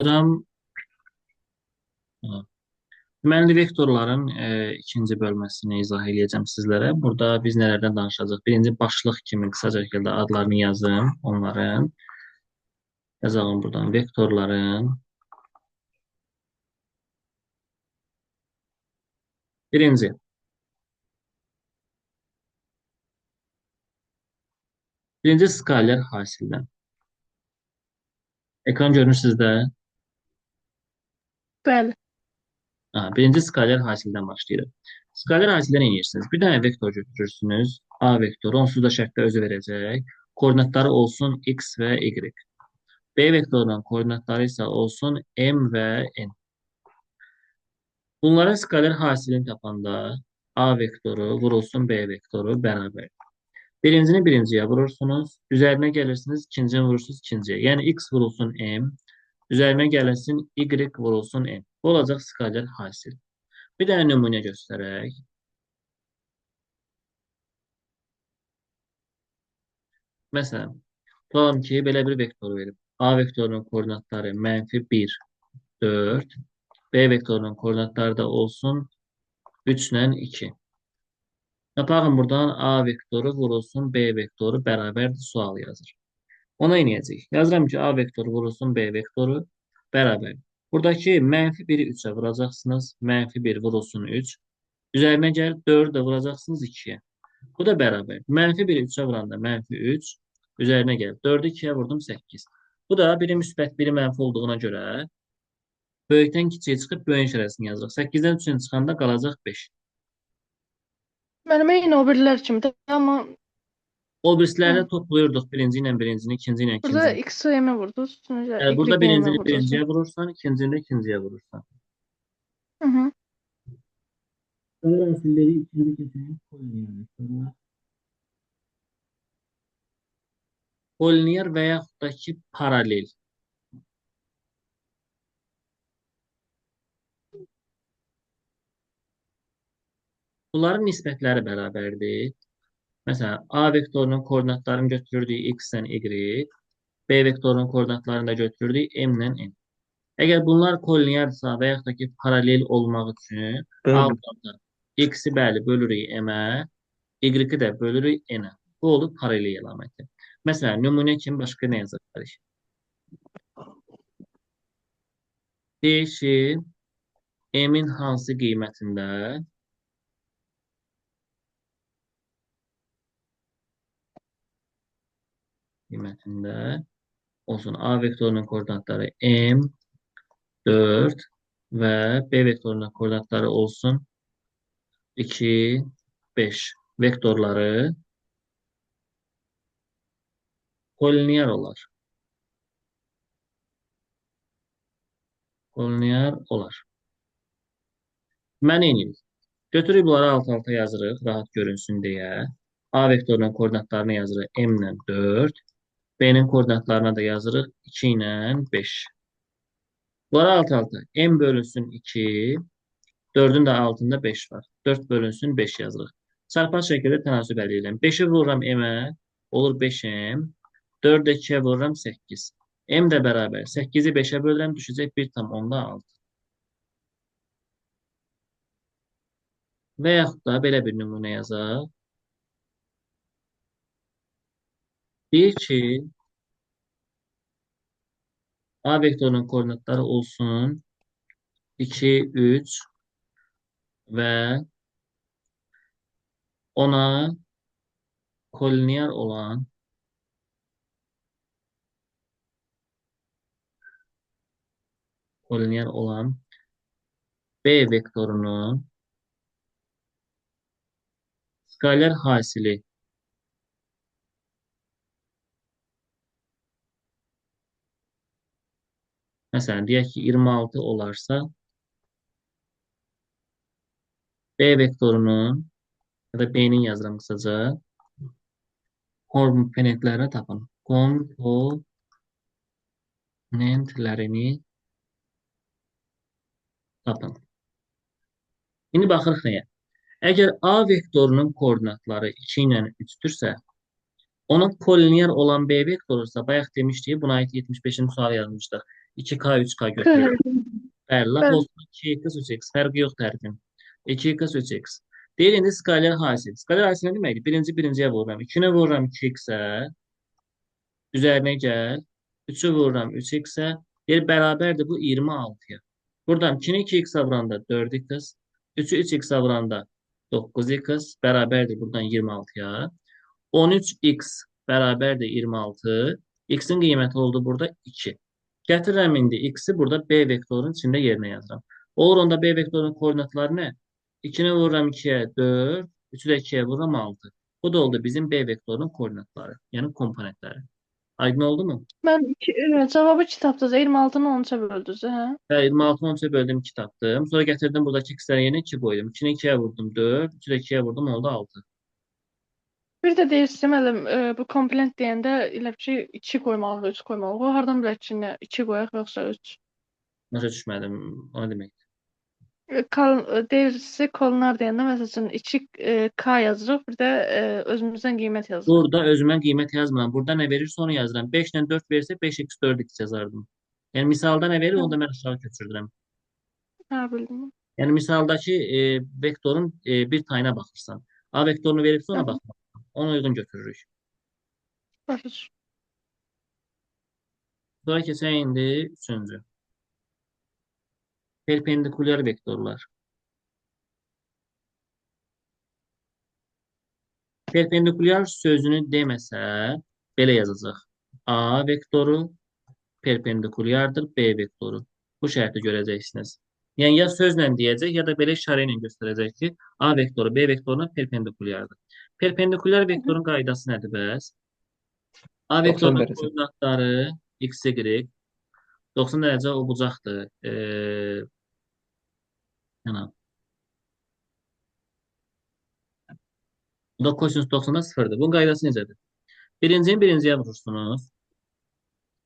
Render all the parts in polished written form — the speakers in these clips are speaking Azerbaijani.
Hocam, deməli vektorların ikinci bölməsini izah eləyəcəm sizlərə. Burada biz nələrdən danışacağıq? Birinci başlıq kimi qısaca şəkildə adlarını yazım onların. Yazalım buradan vektorların. Birinci. Birinci skaler hasildən. Ekran görünür sizdə. Bəli. Ha, birinci skaler hasildən başlayırıq. Skaler hasildən nə edirsiniz? Bir dənə vektor götürürsünüz. A vektoru onsuz da şərtdə özü verəcək. Koordinatları olsun x və y. B vektorunun koordinatları isə olsun m və n. Bunların skaler hasilini tapanda A vektoru vurulsun B vektoru bərabər. Birincini birinciyə vurursunuz. Üzərinə gəlirsiniz, ikincini vurursunuz ikinciyə. Yəni x vurulsun m, üzərinə gəlirsin y vurulsun n. Bu olacaq skaler hasil. Bir dənə nümunə göstərək. Məsələn, tutalım ki, belə bir vektor verib. A vektorunun koordinatları mənfi 1, 4. B vektorunun koordinatları da olsun 3 ilə 2. Tapağın buradan A vektoru vurulsun B vektoru bərabərdir sual yazır. Ona inəyəcəyik. Yazıram ki, A vektoru vurulsun B vektoru bərabər. Buradakı mənfi 1-i 3-ə vuracaqsınız. Mənfi 1 vurulsun 3. Üzərinə gəlib 4-ü də vuracaqsınız 2-yə. Bu da bərabər. Mənfi 1-i 3-ə vuranda mənfi 3. Üzərinə gəlib 4-ü 2-yə vurdum 8. Bu da biri müsbət, biri mənfi olduğuna görə böyükdən kiçiyə çıxıb böyüyün işarəsini yazırıq. 8-dən 3-ün çıxanda qalacaq 5. Mənim eyni o birilər kimidir, amma O birislərdə toplayırdıq birinci ilə birincini, ikinci ilə burada ikincini. x-i m-ə vurdunuz, üstünə Yəni, burada y-i m-ə birincini vurdunuz. birinciyə vurursan, ikincini də ikinciyə vurursan. Hı -hı. Skaler hasilleri ikinci keçək kolinear vektorlar. Kolinear və yaxud da ki paralel. Bunların nisbətləri bərabərdir. Məsələn, A vektorunun koordinatlarını götürürdük x ilə y, B vektorunun koordinatlarını da götürürdük m ilə n. Əgər bunlar kolinearsa və yaxud da ki paralel olmaq üçün alt-alta x-i bəli bölürük m-ə, y-i də bölürük n-ə. Bu olur paralel əlaməti. Məsələn, nümunə kimi başqa nə yaza bilərik? Deyək ki, m-in hansı qiymətində olsun A vektorunun koordinatları m 4 və B vektorunun koordinatları olsun 2, 5 vektorları kolinear olar. Kolinear olar. Mən eynirik. Götürük bunları alt-alta yazırıq, rahat görünsün deyə. A vektorunun koordinatlarını yazırıq m ilə 4. B-nin koordinatlarına da yazırıq 2 ilə 5. Bunları alt-alta. M bölünsün 2. 4-ün də altında 5 var. 4 bölünsün 5 yazırıq. Çarpaz şəkildə tənasüb əldə edirəm. 5-i vururam m-ə, olur 5m. 4-ü də 2-yə vururam 8. M də bərabər. 8-i 5-ə bölürəm, düşəcək 1,6. Və yaxud da belə bir nümunə yazaq. Deyir ki, A vektorunun koordinatları olsun 2, 3 və ona kolinear olan B vektorunun skaler hasili məsələn, deyək ki, 26 olarsa B vektorunun ya da B-nin yazıram qısaca komponentlərini tapın. Komponentlərini tapın. İndi baxırıq nəyə? Əgər A vektorunun koordinatları 2 ilə 3-dürsə, onun kolinear olan B vektorursa, bayaq demişdik, buna aid 75-ci sual yazmışdıq. 2K, 3K K. götürürəm. Bəli, lap Bəli. olsun 2x, 3x. Fərqi yoxdur hərfin. 2x, 3x. Deyir indi skaler hasil. Skaler hasil nə deməkdir? Birinci birinciyə vururam. 2-ni vururam 2x-ə. Üzərinə gəl. 3-ü vururam 3x-ə. Deyir bərabərdir bu 26-ya. Buradan 2-ni 2x-ə vuranda 4x, 3-ü 3x-ə vuranda 9x bərabərdir buradan 26-ya. 13x bərabərdir 26. X-in qiyməti oldu burada 2. Gətirirəm indi x-i burada B vektorunun içində yerinə yazıram. Olur onda B vektorunun koordinatları nə? 2-ni vururam 2-yə 4, 3-ü də 2-yə vururam 6. Bu da oldu bizim B vektorunun koordinatları, yəni komponentləri. Aydın oldu mu? Mən cavabı 2 tapdınız. 26-nı 13-ə böldünüz, hə? Bəli, 26-nı 13-ə böldüm 2 tapdım. Sonra gətirdim buradakı x-lərin yerinə 2 qoydum. 2-ni 2-yə vurdum 4, 3-ü də 2-yə vurdum oldu 6. Bir də deyirsiniz, müəllim, bu komponent deyəndə elə bir ki 2 qoymalıyıq, 3 qoymalıyıq. O hardan bilək ki, nə 2 qoyaq yoxsa 3? Başa düşmədim. O nə deməkdir? Deyirsiniz, kollar deyəndə məsəl üçün 2 K yazırıq, bir də özümüzdən qiymət yazırıq. Burada özümdən qiymət yazmıram. Burada nə verirsə onu yazıram. 5 ilə 4 versə 5x 4x yazardım. Yəni misalda nə verir onu da mən aşağı köçürdürəm. Hə, bildim. Yəni misaldakı vektorun bir tayına baxırsan. A vektorunu veribsə ona baxmaq. Ona uyğun götürürük. Başa düşdüm. Sonra keçək indi üçüncü. Perpendikulyar vektorlar. Perpendikulyar sözünü deməsə belə yazacaq. A vektoru perpendikulyardır B vektoru. Bu şərti görəcəksiniz. Yəni ya sözlə deyəcək, ya da belə işarə ilə göstərəcək ki, A vektoru B vektoruna perpendikulyardır. Perpendikulyar vektorun qaydası nədir bəs? A 90 vektorunun dərəcə. koordinatları x, y 90 dərəcə o bucaqdır. Yəni, bu da kosinus 90-da sıfırdır. Bunun qaydası necədir? Birincini birinciyə vurursunuz.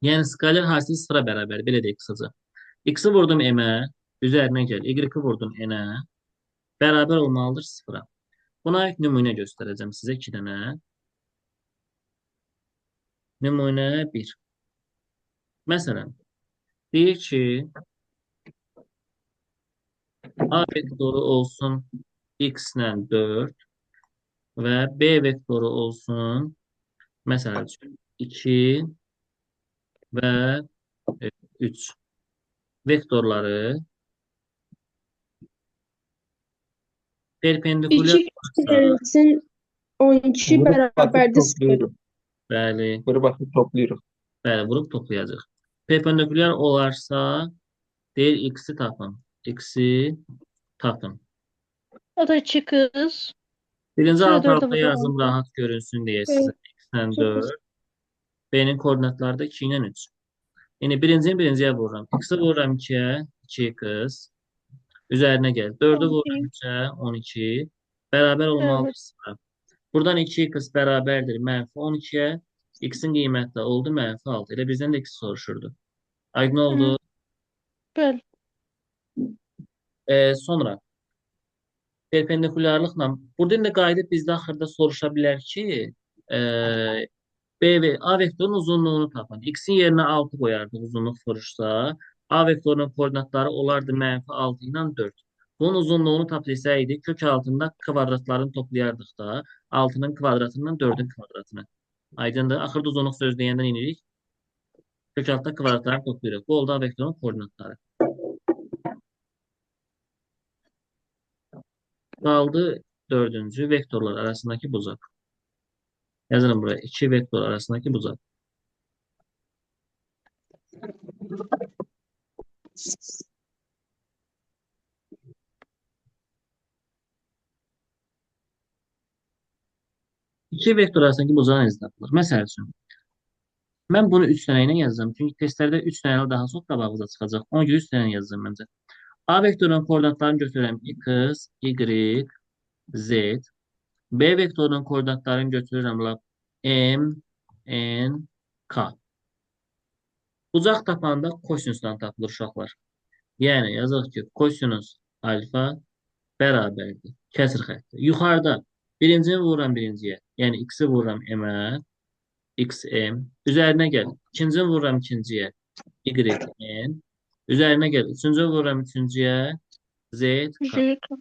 Yəni skaler hasil sıfıra bərabər. Belə deyək qısaca. X-i vurdum M-ə, üzərinə gəl. Y-i vurdum N-ə. Bərabər olmalıdır sıfıra. Buna aid nümunə göstərəcəm sizə 2 dənə. Nümunə 1. Məsələn, deyir ki, A vektoru olsun x ilə 4 və B vektoru olsun məsəl üçün 2 və 3 vektorları perpendikulyar 2 göstərilsin 12 Vurub atıb bərabərdir 0. toplayırıq. Bəli. Vurub atıb toplayırıq. Bəli, vurub toplayacaq. Perpendikulyar olarsa deyir x-i tapın. X-i tapın. O da 2 qız. Birinci Şöyle alt 4'e alta vururam. yazım rahat görünsün deyə sizə. X-lə 4. B-nin koordinatları da 2 ilə 3. Yəni birincini birinciyə vururam. X-i vururam 2-yə, 2x. Üzərinə gəl. 4-ü vururam 3-ə, 12. Bərabər olmalıdır 0. Buradan 2x bərabərdir mənfi 12-yə. X-in qiyməti də oldu mənfi 6. Elə bizdən də x soruşurdu. Aydın oldu. Bəli. Sonra perpendikulyarlıqla burada indi qayıdıb bizdə axırda soruşa bilər ki, B və A vektorunun uzunluğunu tapın. X-in yerinə 6 qoyardıq uzunluq soruşsa, A vektorunun koordinatları olardı mənfi 6 ilə 4. Bunun uzunluğunu tap desəydi, kök altında kvadratlarını toplayardıq da, 6-nın kvadratından 4-ün kvadratını. Aydındır. Axırda uzunluq söz deyəndə nə edirik? Kök altında kvadratlarını toplayırıq. Bu oldu A vektorunun koordinatları. Qaldı dördüncü vektorlar arasındakı bucaq. Yazırım buraya. İki vektor arasındakı bucaq. İki vektor arasındakı bucağın necə tapılır? Məsəl üçün, mən bunu 3 dənə ilə yazacağım. Çünki testlərdə 3 dənə daha çox qabağınıza çıxacaq. Ona görə 3 dənə yazacağım məncə. A vektorunun koordinatlarını götürürəm. X, Y, Z. B vektorunun koordinatlarını götürürəm lap M, N, K. Bucaq tapanda kosinusdan tapılır uşaqlar. Yəni yazaq ki, kosinus alfa bərabərdir. Kəsir xətti. Yuxarıda birincini vururam birinciyə. Yəni x-i vururam m-ə, xm. Üzərinə gəl. İkincini vururam ikinciyə. Y, N. Üzərinə gəl. Üçüncü vururam üçüncüyə. Z, K. J, K.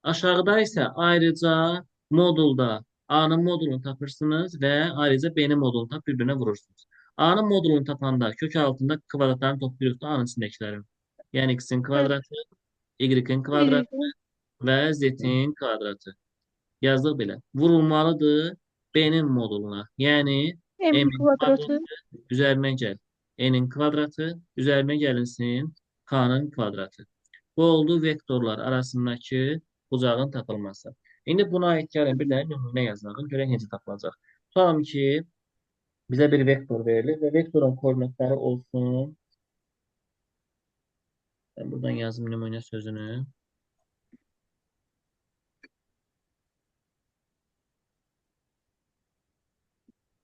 Aşağıda isə ayrıca modulda A-nın modulunu tapırsınız və ayrıca B-nin modulunu tapıb bir-birinə vurursunuz. A-nın modulunu tapanda kök altında kvadratlarını toplayırıq da A-nın içindəkilərin. Yəni X-in kvadratı, Y-in kvadratı Y, və Z-in kvadratı. Yazdıq belə. Vurulmalıdır B-nin moduluna. Yəni M M-in kvadratı. kvadratı üzərinə gəl. N-in kvadratı üzərinə gəlinsin K-nın kvadratı. Bu oldu vektorlar arasındakı bucağın tapılması. İndi buna aid gəlin bir dənə nümunə yazaq. Görək necə tapılacaq. Tutalım ki, bizə bir vektor verilir və vektorun koordinatları olsun. Ben buradan yazdım nümunə sözünü.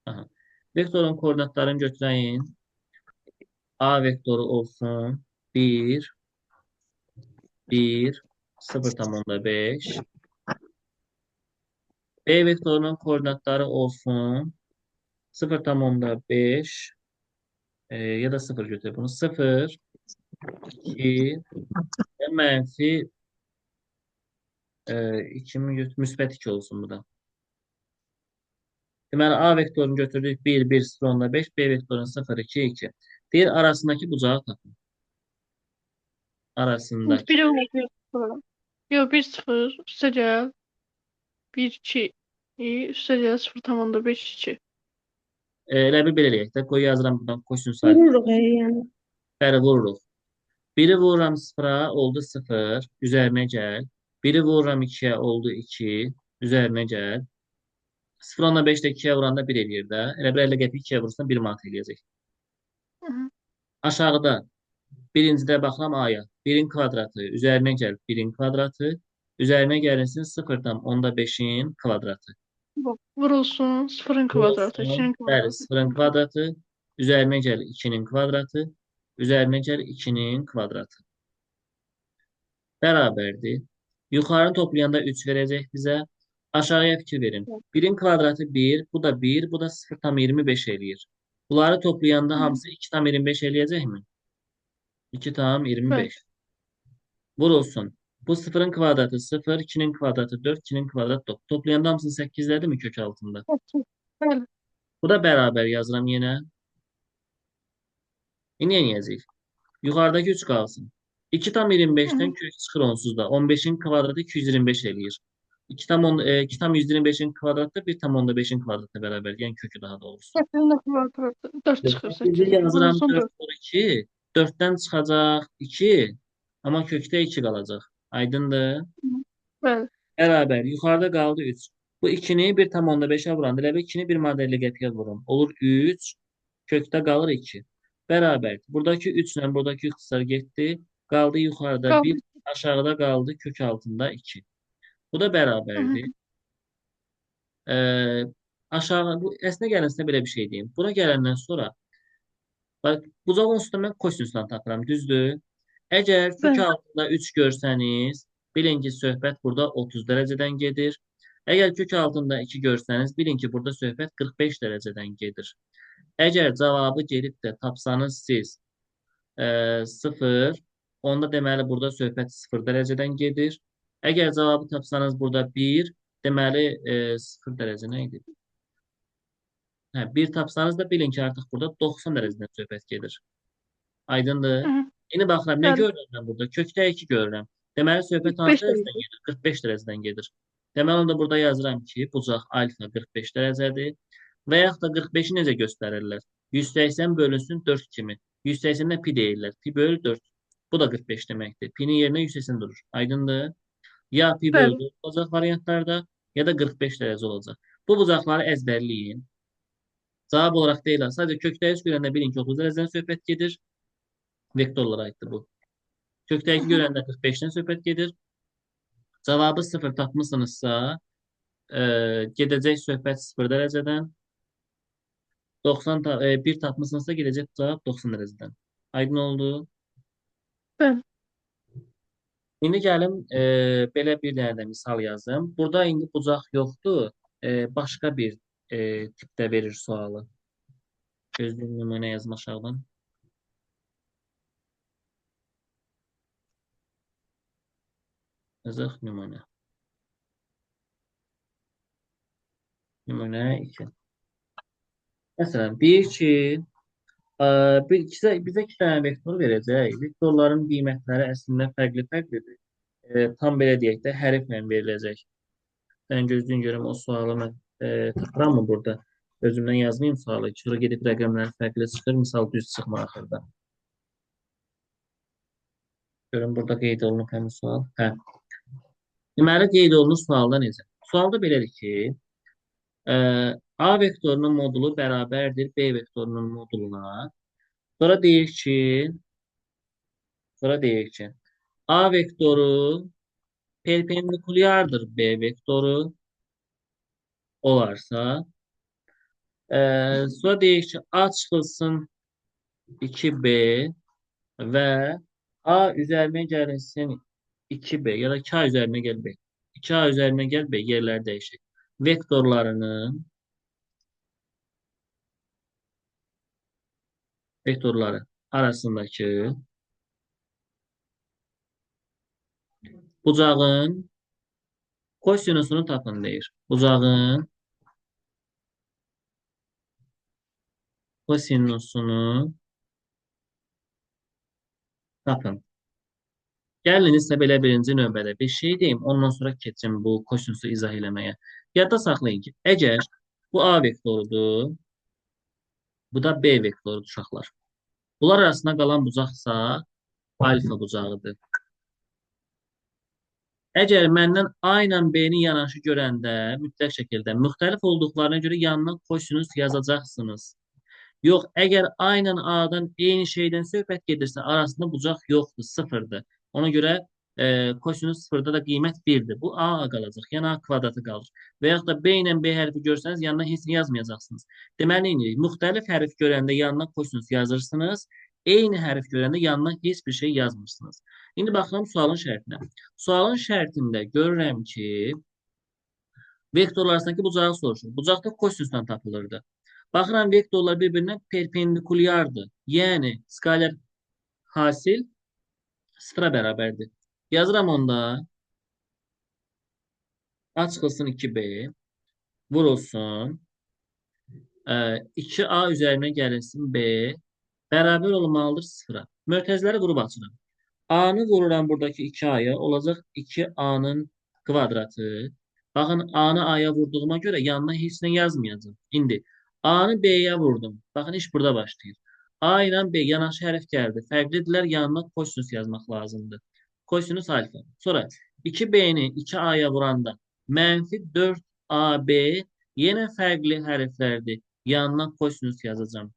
Aha. Vektorun koordinatlarını götürəyin. A vektoru olsun 1, 1, 0,5. B vektorunun koordinatları olsun 0,5 ya da 0 götür bunu. 0, 2 və mənfi 2 mi götür? Müsbət 2 olsun bu da. Deməli, A vektorunu götürdük 1, 1, 0,5, B vektorunu 0, 2, 2. Deyir, arasındakı bucağı tapın. Arasındakı. 1 oldu 1, 0. Yox, 1, 0. Üstə gəl. 1, 2. Üstə gəl 0,5, 2. Elə bir belə eləyək də. Qoy yazıram buradan kosinüs alfa. Vururuq yəni. Bəli, vururuq. Biri vururam 0-a, oldu 0. Üzərinə gəl. Biri vururam 2-yə, oldu 2. Üzərinə gəl. 0,5 də 2-yə vuranda 1 eləyir də. Elə bir 50 qəpik 2-yə vurursan 1 manat eləyəcək. Hı -hı. Aşağıda birincidə baxıram A-ya. 1-in kvadratı. Üzərinə gəl 1-in kvadratı. Üzərinə gəlinsin 0,5-in kvadratı. Vurulsun 0-ın kvadratı, Vurulsun. 2-nin Bəli, kvadratı. 0-ın kvadratı. Üzərinə gəl 2-nin kvadratı. Üzərinə gəl 2-nin kvadratı. Bərabərdir. Yuxarını toplayanda 3 verəcək bizə. Aşağıya fikir verin. 1-in kvadratı 1, bu da 1, bu da 0,25 eləyir. Bunları toplayanda hamısı 2,25 eləyəcəkmi? 2,25. Vurulsun. Bu 0-ın kvadratı 0, 2-nin kvadratı 4, 2-nin kvadratı 9. Toplayanda hamısını 8-lədi mi kök altında? Bəli. Bu da bərabər yazıram yenə. İndi nə edəcəyik? Yuxarıdakı 3 qalsın. 2,25-dən kök çıxır onsuz da. 15-in kvadratı 225 eləyir. 2,125-in kvadratı 1,5-in kvadratına bərabər. Yəni kökü daha doğrusu. 8-in kvadratı 4 çıxır 8-i 8. yazıram Vurulsun 4 4. vur 2. 4-dən çıxacaq 2. Amma kökdə 2 qalacaq. Aydındır? Bəli. Bərabər. Yuxarıda qaldı 3. Bu 2-ni 1,5-ə vuranda elə bil 2-ni 1 manat 50 qəpiyə vururam. Olur 3. Kökdə qalır 2. Bərabər. Buradakı 3 ilə buradakı ixtisar getdi. Qaldı yuxarıda Qaldı. 1, aşağıda qaldı kök altında 2. Bu da bərabərdir. Aşağı, bu, əslində gəlin sizə belə bir şey deyim. Bura gələndən sonra bax, bucaq onsuz da mən kosinusdan tapıram, düzdür? Əgər kök altında 3 görsəniz, bilin ki, söhbət burada 30 dərəcədən gedir. Əgər kök altında 2 görsəniz, bilin ki, burada söhbət 45 dərəcədən gedir. Əgər cavabı gedib də tapsanız siz 0, onda deməli burada söhbət 0 dərəcədən gedir. Əgər cavabı tapsanız burada 1, deməli 0 dərəcə nə idi? Hə, 1 tapsanız da bilin ki, artıq burada 90 dərəcədən söhbət gedir. Aydındır? Hı -hı. İndi baxıram, nə Bəli. görürəm mən burada? Kökdə 2 görürəm. Deməli, söhbət hansı 45 dərəcədən gedir? 45 dərəcədən gedir. Deməli, onda burada yazıram ki, bucaq alfa 45 dərəcədir. Və yaxud da 45-i necə göstərirlər? 180 bölünsün 4 kimi. 180-də pi deyirlər. Pi bölü 4. Bu da 45 deməkdir. Pinin yerinə 180 durur. Aydındır? Ya pi bölü 4 olacaq variantlarda, ya da 45 dərəcə olacaq. Bu bucaqları əzbərləyin. Cavab olaraq deyil, sadəcə kökdə 3 görəndə bilin ki, 30 dərəcədən söhbət gedir. Vektorlara aiddir bu. Kökdə 2 görəndə 45-dən söhbət gedir. Cavabı 0 tapmısınızsa, gedəcək söhbət 0 dərəcədən. 1 tapmısınızsa gedəcək cavab 90 dərəcədən. Aydın oldu? Bəli. İndi gəlim belə bir dənə də misal yazım. Burada indi bucaq yoxdur. Başqa bir tipdə verir sualı. Gözləyin, nümunə yazım aşağıdan. Yazaq nümunə. Nümunə 2. Məsələn, deyir ki, bizə iki dənə vektor verəcək. Vektorların qiymətləri əslində fərqli-fərqlidir. Tam belə deyək də, hərflə veriləcək. Mən gözləyin görüm o sualı mən tapıram mı burada? Özümdən yazmayayım sualı. Sonra gedib rəqəmlər fərqli çıxır. Misal düz çıxmır axırda. Görüm burada qeyd olunub həmin sual. Hə. Deməli, qeyd olunur sualda necə? Sualda belədir ki, A vektorunun modulu bərabərdir B vektorunun moduluna. Sonra deyir ki, A vektoru perpendikulyardır B vektoru olarsa, sonra deyir ki, A çıxılsın 2B və A üzərinə gəlinsin 2B ya da 2A üzərinə gəl B. 2A üzərinə gəl B, yerlər dəyişir. Vektorlarının vektorları arasındakı bucağın kosinusunu tapın deyir. Bucağın kosinusunu tapın. Gəlin isə belə birinci növbədə bir şey deyim, ondan sonra keçim bu kosinusu izah eləməyə. Yadda saxlayın ki, əgər bu A vektorudur, bu da B vektorudur uşaqlar. Bunlar arasında qalan bucaqsa alfa bucağıdır. Əgər məndən A ilə B-ni yanaşı görəndə mütləq şəkildə müxtəlif olduqlarına görə yanına kosinus yazacaqsınız. Yox, əgər A ilə A-dan eyni şeydən söhbət gedirsə, arasında bucaq yoxdur, sıfırdır. Ona görə kosinus sıfırda da qiymət 1-dir. Bu A qalacaq, yəni A kvadratı qalır. Və yaxud da B ilə B hərfi görsəniz, yanına heç nə yazmayacaqsınız. Deməli, nə edirik? Müxtəlif hərf görəndə yanına kosinus yazırsınız. Eyni hərf görəndə yanına heç bir şey yazmırsınız. İndi baxıram sualın şərtinə. Sualın şərtində görürəm ki, vektorlar arasındakı bucağı soruşur. Bucaq da kosinusdan tapılırdı. Baxıram, vektorlar bir-birinə perpendikulyardır. Yəni, skaler hasil sıfıra bərabərdir. Yazıram onda A çıxılsın 2B vurulsun 2A üzərinə gəlinsin B bərabər olmalıdır sıfıra. Mötəzləri vurub açıram. A-nı vururam buradakı 2A'ya, olacaq 2A'nın kvadratı. Baxın, A-nı A'ya vurduğuma görə yanına heç nə yazmayacağım. İndi A-nı B-yə vurdum. Baxın, iş burada başlayır. A ilə B yanaşı hərf gəldi. Fərqlidirlər, yanına kosinus yazmaq lazımdır. Kosinus alfa. Sonra 2B-ni 2A'ya vuranda mənfi 4AB yenə fərqli hərflərdir. Yanına kosinus yazacağım.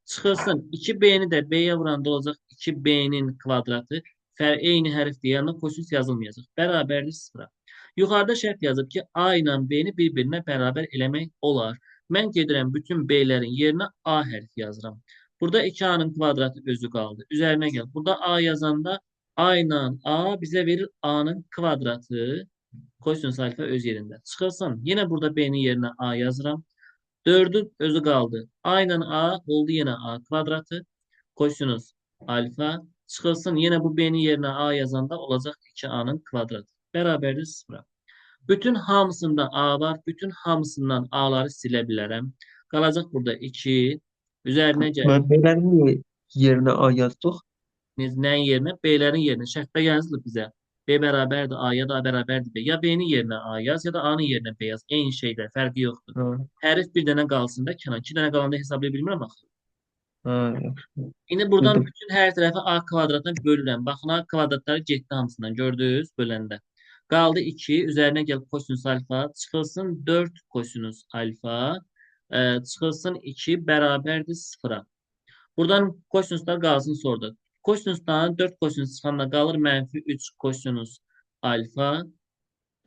Çıxılsın 2B-ni də B-yə vuranda olacaq 2B-nin kvadratı. Eyni hərfdir, yanına kosinus yazılmayacaq. Bərabərdir sıfıra. Yuxarıda şərt yazıb ki, A ilə B-ni bir-birinə bərabər eləmək olar. Mən gedirəm bütün B-lərin yerinə A hərfi yazıram. Burada 2A-nın kvadratı özü qaldı. Üzərinə gəl. Burada A yazanda A ilə A bizə verir A-nın kvadratı. Kosinus alfa öz yerində. Çıxılsın. Yenə burada B-nin yerinə A yazıram. 4-ün özü qaldı. A ilə A oldu yenə A kvadratı. Kosinus alfa. Çıxılsın. Yenə bu B-nin yerinə A yazanda olacaq 2A-nın kvadratı. Bərabərdir sıfıra. Bütün hamısında A var. Bütün hamısından A-ları silə bilərəm. Qalacaq burada 2. Üzərinə gəl. Mən B-lərin yerinə A yazdıq. Nəyin yerinə? B-lərin yerinə. Şərtdə yazılır bizə. B bərabərdir A ya da A bərabərdir B. Ya B-nin yerinə A yaz, ya da A-nın yerinə B yaz. Eyni şeydir, fərqi yoxdur. Ha, Hərf bir dənə qalsın da Kənan. 2 dənə qalanda hesablaya bilmirəm axı. ha, yaxşı. İndi buradan Bildim. bütün hər tərəfi A kvadratına bölürəm. Baxın, A kvadratları getdi hamısından. Gördünüz böləndə. Qaldı 2. Üzərinə gəl kosinus alfa. Çıxılsın 4 kosinus alfa. Çıxılsın 2 bərabərdir sıfıra. Buradan kosinuslar qalsın sonra. Kosinusdan 4 kosinus çıxanda qalır mənfi 3 kosinus alfa.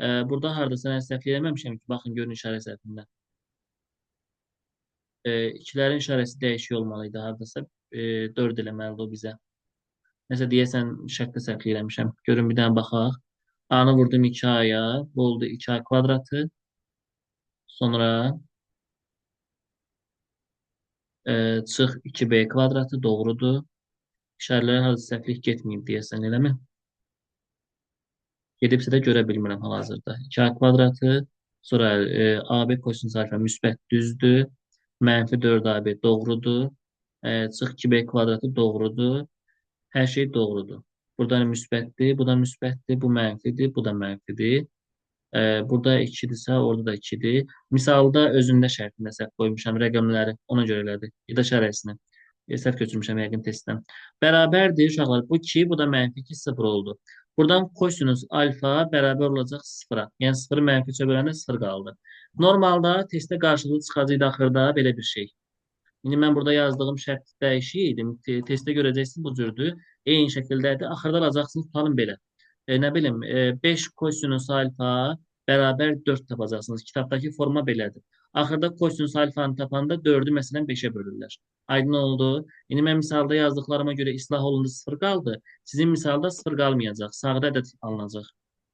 Burada hardasa nə səhv eləməmişəm ki, baxın görün işarə səhvində. İkilərin işarəsi dəyişik olmalı idi hardasa. 4 eləməlidir o bizə. Nəsə deyəsən şərtdə səhv eləmişəm. Görün bir dənə baxaq. A-nı vurdum 2A-ya. Bu oldu 2A kvadratı. Sonra çıx 2B kvadratı doğrudur. İşarələrə hardasa səhvlik getməyib deyəsən, eləmi? Gedibsə də görə bilmirəm hal-hazırda. 2A kvadratı, sonra AB kosinus alfa müsbət düzdür. Mənfi 4AB doğrudur. Çıx 2B kvadratı doğrudur. Hər şey doğrudur. Burada müsbətdir, bu da müsbətdir, bu mənfidir, bu da mənfidir. Burada 2-dirsə, orada da 2-dir. Misalda özündə şərtində səhv qoymuşam rəqəmləri, ona görə elədir. Ya da şərəsini. Səhv götürmüşəm yəqin testdən. Bərabərdir uşaqlar. Bu 2, bu da mənfi 2, 0 oldu. Buradan kosinus alfa bərabər olacaq 0-a. Yəni 0-ı mənfi 3-ə böləndə 0 qaldı. Normalda testdə qarşılıqlı çıxacaqdı axırda belə bir şey. İndi mən burada yazdığım şərt dəyişik idi. Testdə görəcəksiniz bu cürdür. Eyni şəkildədir. Axırda alacaqsınız tutalım belə. Nə bilim, 5 kosinus alfa bərabər 4 tapacaqsınız. Kitabdakı forma belədir. Axırda kosinus alfanı tapanda 4-ü məsələn 5-ə bölürlər. Aydın oldu. İndi mən misalda yazdıqlarıma görə islah olundu 0 qaldı. Sizin misalda 0 qalmayacaq. Sağda ədəd alınacaq.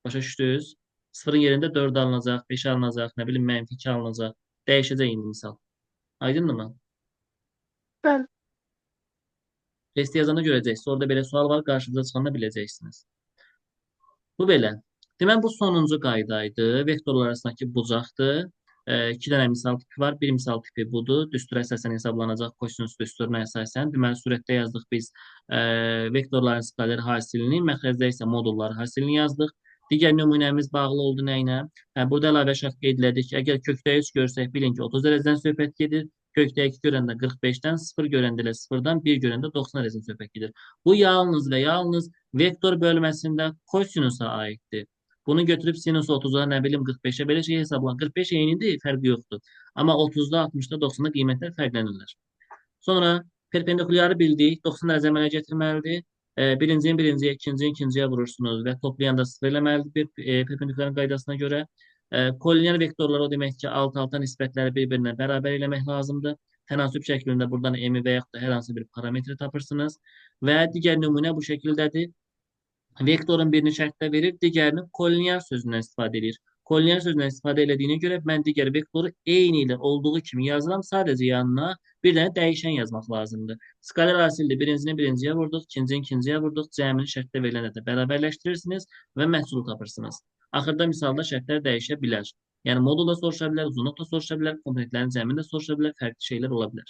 Başa düşdünüz? 0-ın yerində 4 alınacaq, 5 alınacaq, nə bilim mənfi 2 alınacaq. Dəyişəcək indi misal. Aydındırmı? Bəli. Testi yazanda görəcəksiniz. Orada belə sual var, qarşınıza çıxanda biləcəksiniz. Bu belə. Deməli, bu sonuncu qayda idi. Vektorlar arasındakı bucaqdır. İki dənə misal tipi var. Bir misal tipi budur. Düstura əsasən hesablanacaq kosinus düsturuna əsasən. Deməli, surətdə yazdıq biz vektorların skaler hasilini, məxrəcdə isə modullar hasilini yazdıq. Digər nümunəmiz bağlı oldu nə ilə? Burada əlavə şərt qeyd elədik ki, əgər kökdə 3 görsək, bilin ki, 30 dərəcədən söhbət gedir. Kökdə 2 görəndə 45-dən, 0 görəndə elə 0-dan, 1 görəndə 90 dərəcədən söhbət gedir. Bu yalnız və yalnız vektor bölməsində kosinusa aiddir. Bunu götürüb sinus 30-a, nə bilim 45-ə belə şey hesablan. 45 eynidir, fərqi yoxdur. Amma 30-da, 60-da, 90-da qiymətlər fərqlənirlər. Sonra perpendikulyarı bildik, 90 dərəcə əmələ gətirməlidir. Birincinin birinciyə, ikincinin ikinciyə vurursunuz və toplayanda 0 eləməlidir bir perpendikulyarın qaydasına görə. Kollinear vektorlar o demək ki, alt-alta nisbətləri bir-birinə bərabər eləmək lazımdır. Tənasüb şəklində buradan m-i və yaxud da hər hansı bir parametri tapırsınız. Və digər nümunə bu şəkildədir. Vektorun birini şərtdə verir, digərini kollinear sözündən istifadə edir. Kollinear sözündən istifadə elədiyinə görə mən digər vektoru eyni ilə olduğu kimi yazıram. Sadəcə yanına bir dənə dəyişən yazmaq lazımdır. Skaler hasildir. Birincini birinciyə vurduq, ikincini ikinciyə vurduq. Cəmini şərtdə verilənə də bərabərləşdirirsiniz və məhsulu tapırsınız. Axırda misalda şərtlər dəyişə bilər. Yəni modul da soruşa bilər, uzunluq da soruşa bilər, komponentlərin cəmini də soruşa bilər, fərqli şeylər ola bilər.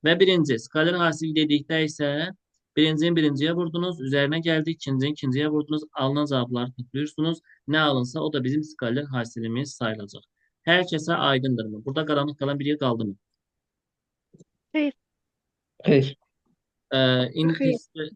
Və birinci skaler hasil dedikdə isə birincini birinciyə vurdunuz, üzərinə gəldi, ikincini ikinciyə vurdunuz, alınan cavabları toplayırsınız. Nə alınsa o da bizim skaler hasilimiz sayılacaq. Hər kəsə aydındırmı? Burada qaranlıq qalan bir yer qaldı mı? Xeyr. Xeyr. İndi Xeyr. testdə